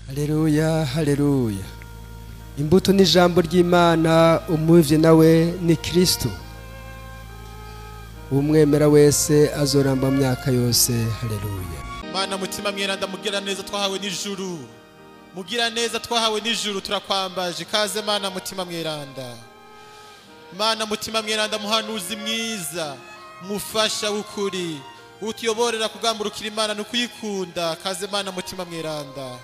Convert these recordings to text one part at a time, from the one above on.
Haleluya, haleluya. Imbuto ni ijambo ry'Imana, umuvye nawe ni Kristo. Umwemera wese azoramba myaka yose. Haleluya. Mana mutima mweranda, mugira neza twahawe n'ijuru, mugira neza twahawe n'ijuru, turakwambaje. Kaze Mana mutima mweranda. Mana mutima mweranda, muhanuzi mwiza, mufasha w'ukuri, utuyoborera kugamburukira Imana no kuyikunda. Kaze Mana mutima mweranda.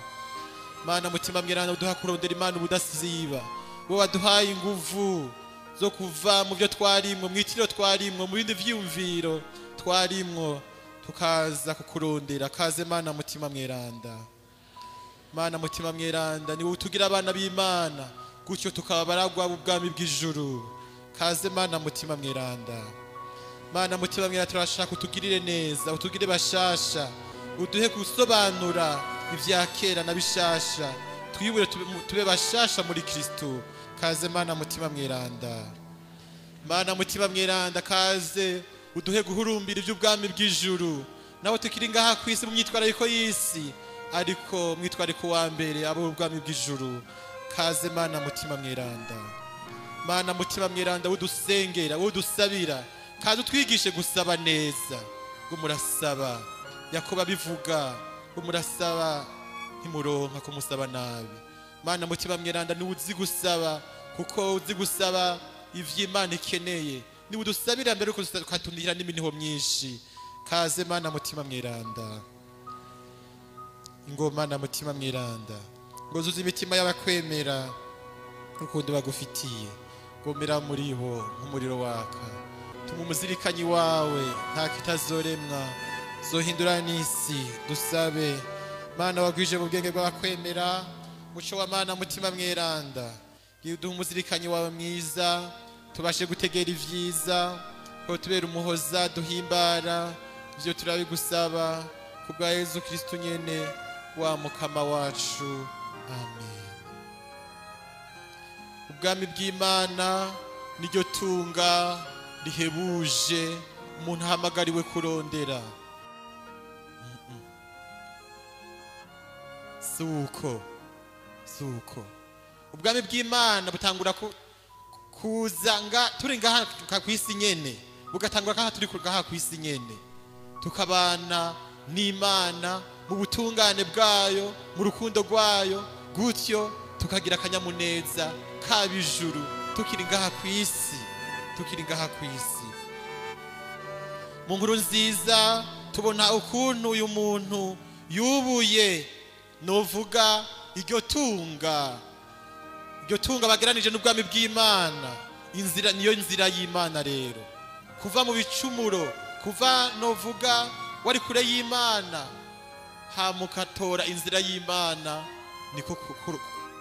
Mana mutima mweranda, uduha kurondera Imana ubudasiba. Wowe waduhaye inguvu zo kuva mu byo twarimwo, mu itiro twarimwo, mu bindi vyiyumviro twarimwo, tukaza kukurondera. Kaze Mana mutima mweranda. Mana mutima mweranda, ni wowe utugira abana b'Imana, gutyo tukaba baragwa b'ubwami bw'ijuru. Kaze Mana mutima mweranda. Mana mutima mweranda, turashaka utugirire neza, utugire bashasha, uduhe gusobanura ivya kera na bishasha, twibure tube bashasha muri Kristo. Kaze Mana mutima mweranda. Mana mutima mweranda, kaze uduhe guhurumbira iby'ubwami bw'ijuru, nawe tukiri ngaha kwisi mu myitwarariko y'isi, ariko mwitwariko wa mbere abo ubwami bw'ijuru. Kaze Mana mutima mweranda. Mana mutima mweranda, udusengera, udusabira, kaze utwigishe gusaba neza. Ngo murasaba, Yakobo abivuga, ngo murasaba ntimuronka kumusaba nabi. Mana mutima mweranda, ni uzi gusaba, kuko uzi gusaba ivy'Imana ikeneye. Ni udusabira mbere uko ukatunira n'iminiho myinshi. Kaze Mana mutima mweranda. Ngo Mana mutima mweranda, ngo zuze imitima y'abakwemera urukundo bagufitiye, gomera muri bo nk'umuriro waka. Tuma umuzirikanyi wawe nta kitazoremwa, zohindura n'isi. Dusabe Mana wagwije mu bwenge bw'abakwemera, muco wa Mana mutima mweranda, uduhe umuzirikanyi wawe mwiza, tubashe gutegera ivyiza, ko tubera umuhoza duhimbara. Ivyo turabigusaba kubwa Yezu Kristo nyene wa mukama wacu. Amen. Ubwami bw'Imana niryo tunga rihebuje umuntu ahamagariwe kurondera. Suko suko ubwami bw'Imana butangura kuza nga turi ngaha kwisi nyene, bugatangura ngaha turi ngaha kwisi nyene, tukabana n'Imana mu butungane bwayo, mu rukundo rwayo, gutyo tukagira akanyamuneza kabijuru tukiri ngaha kwisi, tukiri ngaha kwisi. Mu nkuru nziza tubona ukuntu uyu muntu yubuye, novuga iryo tunga, iryo tunga bageranije n'ubwami bw'Imana. Inzira niyo nzira y'Imana rero, kuva mu bicumuro, kuva novuga wari kure y'Imana, hamukatora inzira y'Imana, niko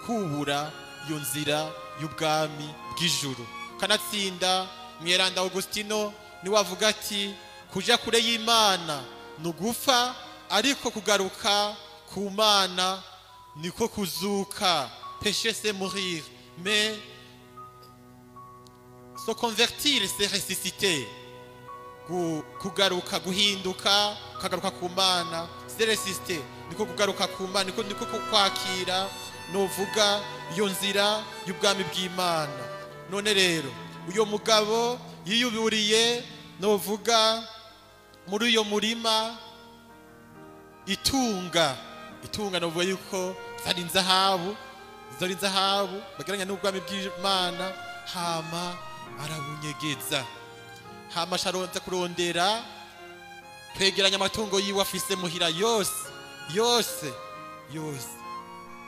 kubura iyo nzira y'ubwami bw'ijuru. Kanatsinda mweranda Augustino ni wavuga ati kuja kure y'Imana nugufa, ariko kugaruka ku Mana niko kuzuka. Pécher c'est mourir, mais se convertir c'est ressusciter. Kugaruka, guhinduka, kagaruka ku Mana, c'est ressusciter, niko kugaruka ku Mana, niko niko kwakira novuga iyo nzira y'ubwami bw'Imana. None rero uyo mugabo yiyuburiye novuga muri uyo murima itunga, itunga novuga yuko zari inzahabu, zari inzahabu bageranya n'ubwami bw'Imana. Hama arabunyegeza, hama sharonza kurondera kwegeranya amatungo yiwe afise muhira yose yose yose,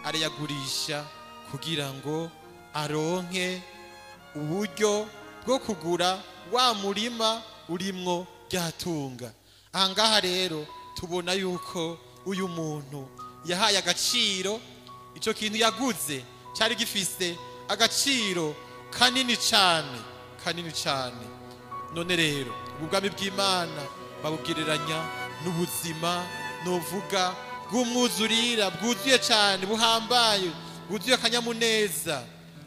arayagurisha kugira ngo aronke uburyo bwo kugura wa murima urimwo ryatunga. Ahangaha rero tubona yuko uyu muntu yahaye agaciro ico kintu yaguze, cyari gifise agaciro kanini cyane, kanini cyane. None rero ubwami bw'Imana babugereranya n'ubuzima novuga bw'umwuzurira, bwuzuye cyane, buhambaye, bwuzuye akanyamuneza.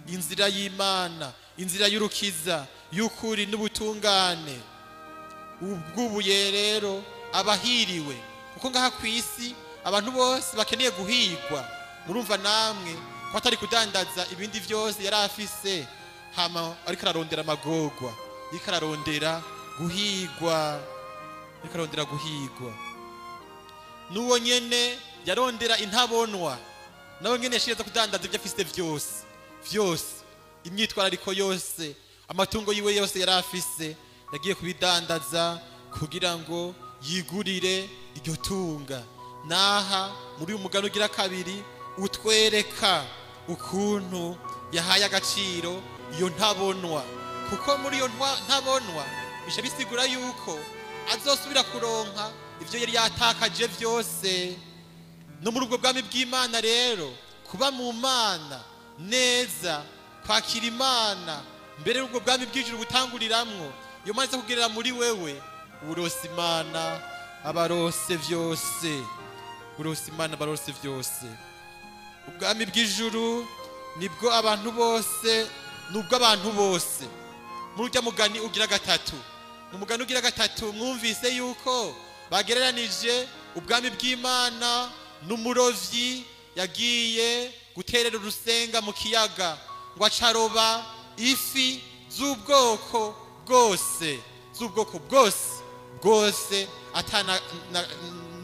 Inzira y'Imana, inzira y'urukiza, y'ukuri n'ubutungane. Ubwubuye rero abahiriwe, kuko ngaha kwisi abantu bose bakeneye guhigwa. Murumva namwe ko atari kudandaza ibindi vyose yari afise, hama ariko ararondera amagorwa, ariko ararondera guhigwa, ariko ararondera guhigwa. N'uwo nyene yarondera intabonwa, nawe nyene yashireza kudandaza ibyo afise vyose vyose, imyitwarariko yose, amatungo yiwe yose yari afise, yagiye kubidandaza kugira ngo yigurire iryo tunga. Naha muri uyu mugani ugira kabiri utwereka ukuntu yahaye agaciro iyo ntabonwa, kuko muri iyo ntabonwa bisha bisigura yuko azosubira kuronka ivyo yari yatakaje vyose. No muri ubwo bwami bw'Imana rero, kuba mu Mana neza, kwakira Imana mbere y'ubwo bwami bw'ijuru butanguriramwo, iyo maze kugerera muri wewe, urose Imana abarose vyose, urose Imana abarose vyose. Ubwami bw'ijuru nibwo abantu bose, nubwo abantu bose. Muri urya mugani ugira gatatu, mu mugani ugira gatatu mwumvise yuko bagereranije ubwami bw'Imana n'umurovyi yagiye guterera urusenga mu kiyaga ngo acaroba ifi z'ubwoko bwose, z'ubwoko bwose bwose, atana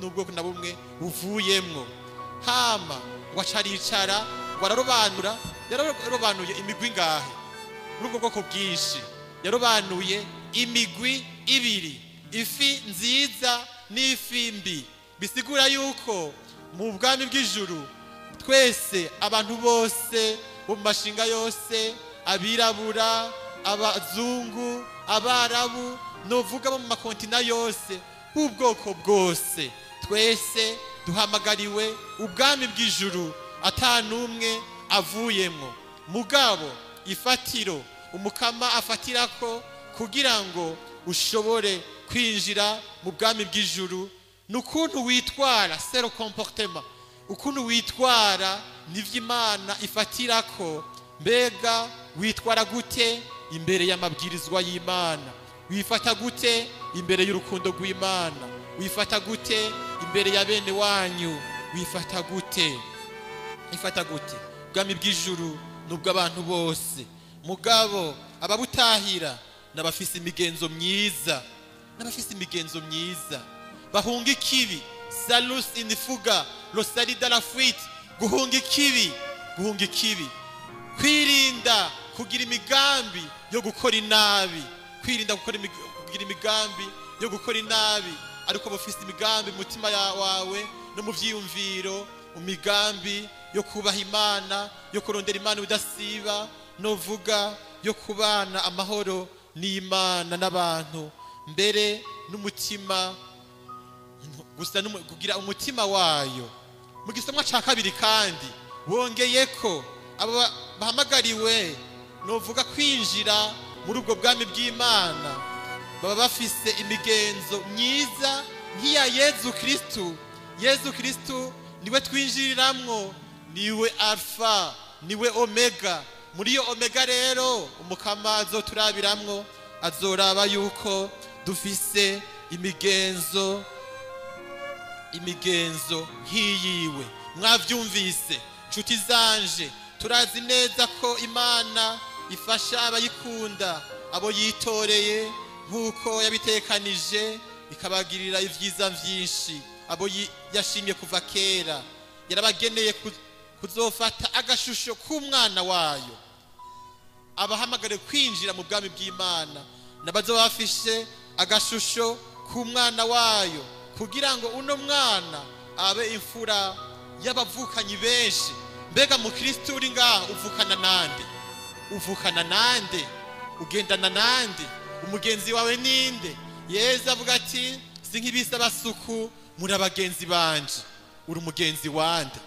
n'ubwoko na bumwe buvuyemwo. Hama ngo acaricara ngo ararobanura. Yararobanuye imigwi ngahe muri ubwo bwoko bwinshi? Yarobanuye imigwi ibiri, ifi nziza n'ifi mbi. Bisigura yuko mu bwami bw'ijuru twese, abantu bose bo mu mashinga yose, abirabura, abazungu, abarabu, novuga bo mu makontina yose, b'ubwoko bwose, twese duhamagariwe ubwami bw'ijuru atanumwe avuyemwo. Mugabo ifatiro umukama afatirako kugira ngo ushobore kwinjira mu bwami bw'ijuru nukuntu witwara, sero comportement, ukuntu witwara nivyo Imana ifatirako. Mbega witwara gute imbere y'amabwirizwa y'Imana? Wifata gute imbere y'urukundo rw'Imana? Wifata gute imbere ya bene wanyu? Wifata gute? Ifata gute? Ubwami bw'ijuru nubwo abantu bose, mugabo ababutahira nabafise imigenzo myiza, nabafise imigenzo myiza, bahunga ikibi. Salus in fuga, lo salut dans la fuite. Guhunga ikibi, guhunga ikibi, kwirinda kugira imigambi yo gukora inabi, kwirinda kugira imigambi yo gukora inabi, ariko bafise imigambi mu mutima wawe no mu vyiyumviro, mu migambi yo kubaha Imana, yo kurondera Imana udasiba, novuga yo kubana amahoro n'Imana n'abantu, mbere n'umutima gusa kugira umutima wayo. Mu gisomwa ca kabiri kandi bongeye ko abo bahamagariwe novuga kwinjira muri ubwo bwami bw'Imana baba bafise imigenzo myiza nk'iya Yezu Kristu. Yezu Kristu niwe twinjiriramwo, niwe Alpha, niwe Omega. Muri iyo Omega rero umukama azoturabiramwo, azoraba yuko dufise imigenzo nk'iyiwe. Mwavyumvise nshuti zanje, turazi neza ko Imana ifasha abayikunda, abo yitoreye nk'uko yabitekanije, ikabagirira ivyiza vyinshi. Abo yashimye kuva kera, yarabageneye kuzofata agashusho k'umwana wayo. Abahamagare kwinjira mu bwami bw'Imana nabazo bafishe agashusho k'umwana wayo, kugira ngo uno mwana abe imfura y'abavukanyi benshi. Mbega mu Kristo uri ngaha uvukana nande? Uvukana nande? Ugendana nande? Umugenzi wawe ninde? Yezu avuga ati si nk'ibisa basuku, muri abagenzi banje. Uri umugenzi wande?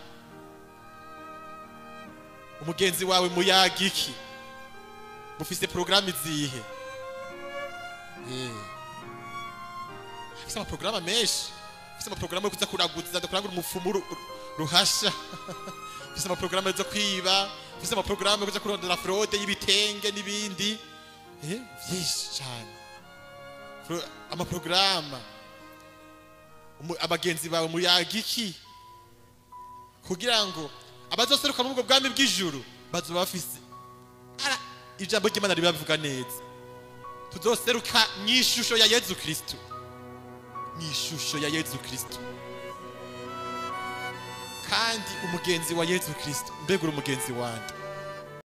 Umugenzi wawe muyaga iki? Mufise programme izihe? Afise amaprograma menshi, afise amaprograma yo kuza kuraguza, kurangura umufumu ruhasha, afise amaprograma yo kwiba, afise amaprograma yo kuza kurondera fraude y'ibitenge n'ibindi, vyinshi cyane. Amaprograma. Abagenzi bawe muyaga iki? Kugira ngo Abazoseruka muri ubwo bwami bw'ijuru bazoba bafise ijambo ry'Imana ribavuga neza. Tuzoseruka mu ishusho ya Yezu Kristo, mu ishusho ya Yezu Kristo. Kandi umugenzi wa Yezu Kristo, mbega uri umugenzi wande?